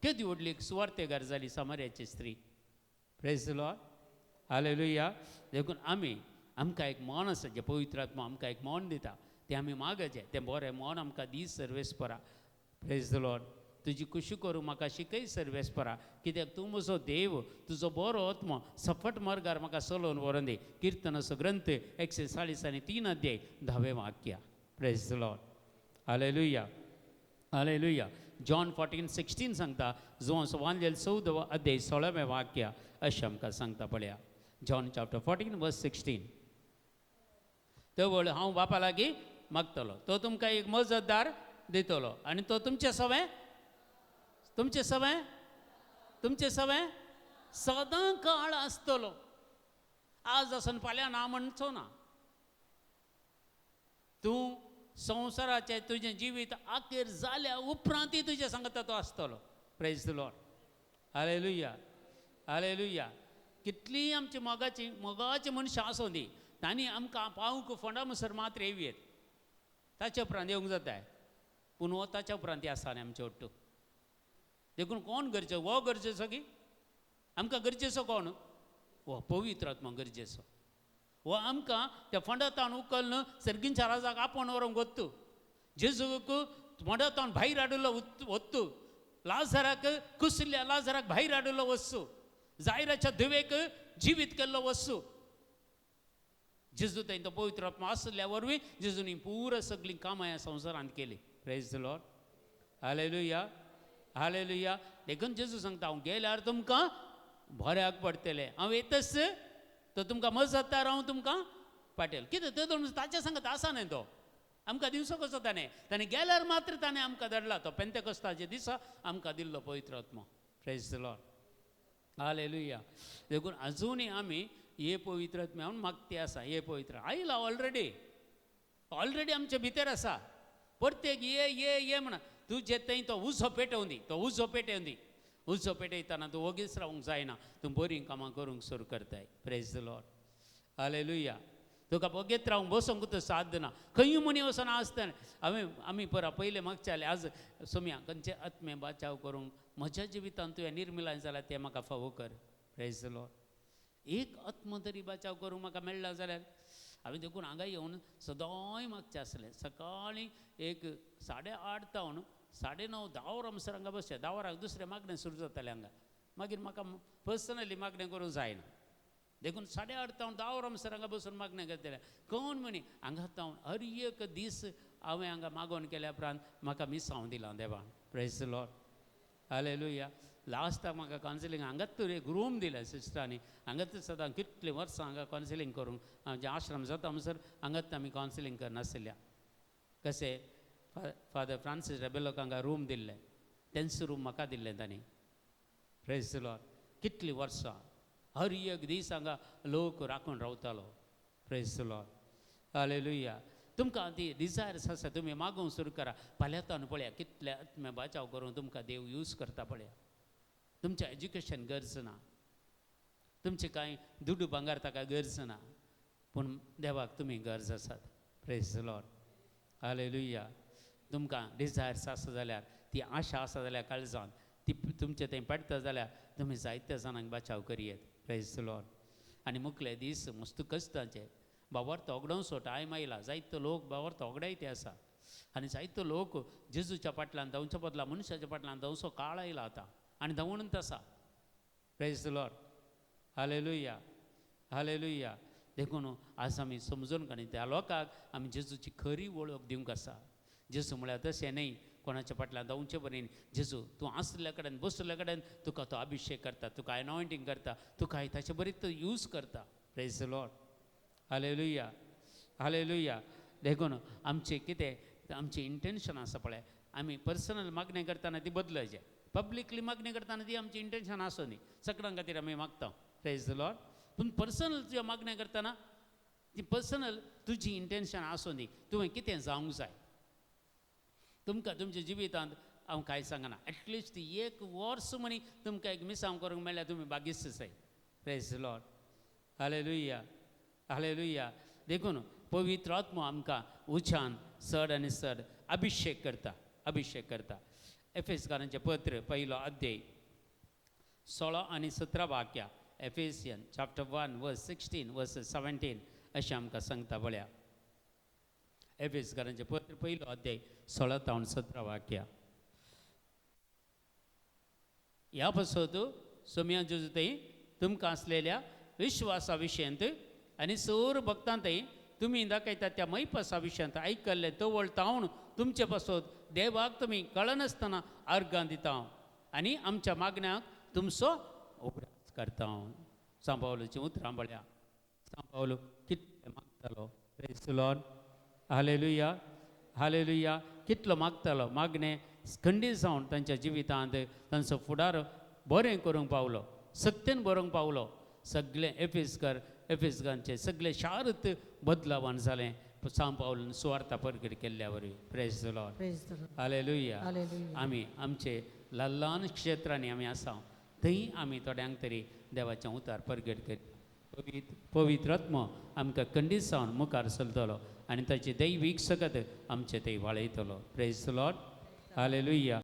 केदी व्हडली एक सुवार्थेगार जाली सामार्याची स्त्री. Praise the Lord. Hallelujah. देखून आमी आमकां एक मन आसा, जें पवित्र आत्मा आमकां एक मन दिता, तें आमी मागचें, तें बरें मन आमकां दी सर्वेस्परा. Praise the Lord. तुजी खुशी करूं म्हाका शिकय सर्वेस्परा, कित्याक तूं म्हजो देव, तुजो बरो आत्मो सफट मार्गार म्हाका चलोवन व्हरोन दी. किर्तनाचो ग्रंथ 140 आनी 3 अध्याय 10वें वाक्य. Praise the Lord. Hallelujah, hallelujah. John 14:16 सांगता, जुवां वांजेल 14 अध्याय 16वें वाक्य अशें आमकां सांगता पळया. जॉन चॅप्टर 14 वर्स 16. तवळ हांव बापा लागीं मागतलो, तो तुमकां एक मजतदार दितलो आनी तो तुमचे सवें, तुमचे सवें, तुमचे सवें सदां काळ आसतलो. आज आसून फाल्यां ना म्हणचो ना. तूं संवसाराचें तुजें जिवीत आखेर जाल्या उपरांतय तुजें सांगता तो आसतलो. Praise the Lord. Hallelujah, hallelujah. कितलीं आमची मोगाची मोगाची मनशां आसूं दी, तांणी आमकां पावूंक फोंडा म्हणसर मात्र येवयेत, ताच्या उपरांत येवंक जाताय, पूण हो ताच्या उपरांत आसा न्ही आमचे ओट्टू. देखून कोण गरजेचो, हो गरजेचो की आमकां गरजेचो कोण, हो पवित्र आत्मा गरजेचो. हो आमकां त्या फोंडातावन उखल्न सर्गींच्या राजाक आपोवन व्हरूंक वत्तू, जेजूक फोंडातावन भायर हाडिल्लो वत्तू, लाजराक कुसल्या लाजराक भायर हाडिल्लो वस्तू, जायराच्या धुवेक जिवीत केल्लो वस्तू. जेजू थंय तो पवित्र आत्मा आसल्या वरवीं जेजूनी पुरा सगळीं कामां ह्या संवसारांत केली. Praise the Lord. Hallelujah, hallelujah. देखून जेजू सांगता हांव गेल्यार तुमकां बऱ्याक पडटलें, हांव येतच तो तुमकां मजत हांव तुमकां पाटेल. कितें ते ताच्या सांगत आसा न्ही, तो आमकां दिवचो कसो ताणें, ताणें गेल्यार मात्र ताणें आमकां धाडला तो पेंतेकोस्ताच्या दिसा आमकां दिल्लो पवित्र आत्मो. Praise the Lord, hallelujah. देखून अजुनूय आमी हे पवित्र आत्म्या म्हणून मागती आसा. हे पवित्र आयला ऑलरेडी, ऑलरेडी आमचे भितर आसा. प्रत्येक ये ये ये म्हणा तुजे थंय तो उजो पेटोवन दी, तो उजो पेटोवन दी. उजो पेटयतना तूं वगीच रावंक जायना, तूं बरीं कामां करूंक सुरू करताय. Praise the Lord, hallelujah. तुका बगेत रावंक बसोंक तो साथ ना, खंयूय म्हणी वचोन आसतना. हांवें आमी परा पयलें मागचें आज सोम्या खंयचे आत्मे बाचाव करूंक म्हज्या जिवितांत तुवें निर्मिलान जाल्यार तें म्हाका फावो कर. Praise the Lord. एक आत्मो तरी बाचाव करूंक म्हाका मेळ्ळा जाल्यार हांवें देखून हांगा येवन सदांय मागचें आसलें. सकाळीं एक 8:30 तावन 9:30 10 वरां म्हणसर हांगा बसचें. 10 वरांक दुसरें मागणें सुरू जातालें हांगा, मागीर म्हाका पर्सनली मागणें करूंक जायना. देखून 8:30 तावन 10 वरां म्हणसर हांगा बसून मागणें करतलें. कोण म्हणी हांगा तावन हर एक दीस हांवें हांगा मागोवन केल्या उपरांत म्हाका मिसांव दिलां देवान. Praise the Lord, hallelujah. लास्टाक म्हाका कावन्सिलींग हांगाच तर एक रूम दिलें सिस्टरांनी, हांगाच सदां कितलीं वर्सां हांगा कावन्सिलींग करूंक आमचें आश्रम जाता म्हणसर हांगाच आमी कावन्सिलींग करनासल्या. कशें फादर फ्रांसीस रेबेलोक हांगा रूम दिल्लें, तेंच रूम म्हाका दिल्लें तांणी. Praise the Lord. कितलीं वर्सां हर एक दीस हांगा लोक राखून रावतालो. Praise the Lord, hallelujah. तुमकां ती डिजायर्स आसा, तुमी मागूंक सुरू करा. फाल्यांतान पळया कितले आत्मे बाचाव करूंक तुमकां देव यूज करता पळया. तुमचें एज्युकेशन गरज ना, तुमचें कांय दुडू भांगार ताका गरज ना, पूण देवाक तुमी गरज आसात. Praise the Lord, hallelujah. तुमकां डिजायर्स आसा जाल्यार, ती आशा आसा जाल्यार काळजान ती तुमचें थंय पडटा जाल्यार तुमी जायत्या जाणांक बाचाव करयेत. Praise the Lord. आनी मुखले दीस मस्त कश्टांचे बाबार्थ ओगडोवचो टायम आयला. जायतो लोक बाबार्थ ओगडायते आसा आनी जायतो लोक जेजूच्या फाटल्यान धांवच्या बदला मनशाच्या फाटल्यान धांवचो काळ आयला आतां आनी धांवणूच आसा. Praise the Lord, hallelujah, hallelujah. देखून आज आमी समजून काणी त्या लोकांक आमी जेजूची खरी वळख दिवंक आसा. जेजू म्हळ्यार तशें न्हय, कोणाच्या फाटल्यान धांवचे बरें. जेजू तूं आसल्या कडेन बसल्या कडेन तुका तो अभिशेक करता, तुका एनॉयंटींग करता, तुका ताचे बरीच तो यूज करता. Praise the Lord, hallelujah, hallelujah. देखून आमचें कितें आमचें इंटेन्शन आसा पळय, आमी पर्सनल मागणें करतना ती बदलायचें, पब्लिकली मागणी करतना ती आमची इंटेन्शन आसूं न्ही, सगळ्यां खातीर आमी मागता. Praise the Lord. पूण पर्सनल तुज्या मागणें करतना ती पर्सनल तुजी इंटेन्शन आसूं न्ही, तुवें कितें जावंक जाय. तुमकां तुमच्या जिवितांत हांव कांय सांगना, एटलिस्ट एक वर्स म्हणी तुमकां एक मिसांव करूंक मेळ्ळ्यार तुमी भागीस्त आसाय. Praise the Lord, hallelujah, hallelujah. देखून पवित्र आत्मो आमकां उचान चड आनी चड अभिशेक करता, अभिशेक करता. एफेसकारांचें पत्र 1 अध्याय 16 आनी 17 वाक्या, एफेसियन चॅप्टर 1 वर्स 16 वर्स 17 अशें आमकां सांगता पळया. एफेसकारांचें पत्र 1 अध्याय 16 तावन 17 वाक्या. ह्या पासत सोम्या जेजू थंय तुमकां आसलेल्या विश्वासा विशयांत आनी सर भक्तां थंय तुमी दाखयतात त्या मैपासा विशयांत आयकल्लें तवळ तावन तुमचे पासत देवाक तुमी कळनासतना अर्गां दिता आनी आमच्या मागण्याक तुमचो उगडास करता. सांपावलोचीं उतरां पळया. सांपावलो कितलें मागतालो. Praise the Lord, hallelujah, hallelujah. कितलो मागतालो, मागणें खंडीत जावन तांच्या जिवितांत तांचो फुडार बरें करूंक पावलो, सक्तेन बरोवंक पावलो. सगळें एफेसकर एफेसकांचें सगळें शारत बदलावान जालें सांपावलून सुवार्ता परगट केल्ल्या वरवीं. Praise the Lord, hallelujah. आमी आमचे ल्हान ल्हान क्षेत्रांनी आमी आसा थंय आमी थोड्यांक तरी देवाचें उतार परगट करी. पवित्र आत्मो आमकां खंडीत जावन मुखार चलतलो आनी ताची दैवीक सकत आमचे थंय वाळयतलो. Praise the Lord, hallelujah.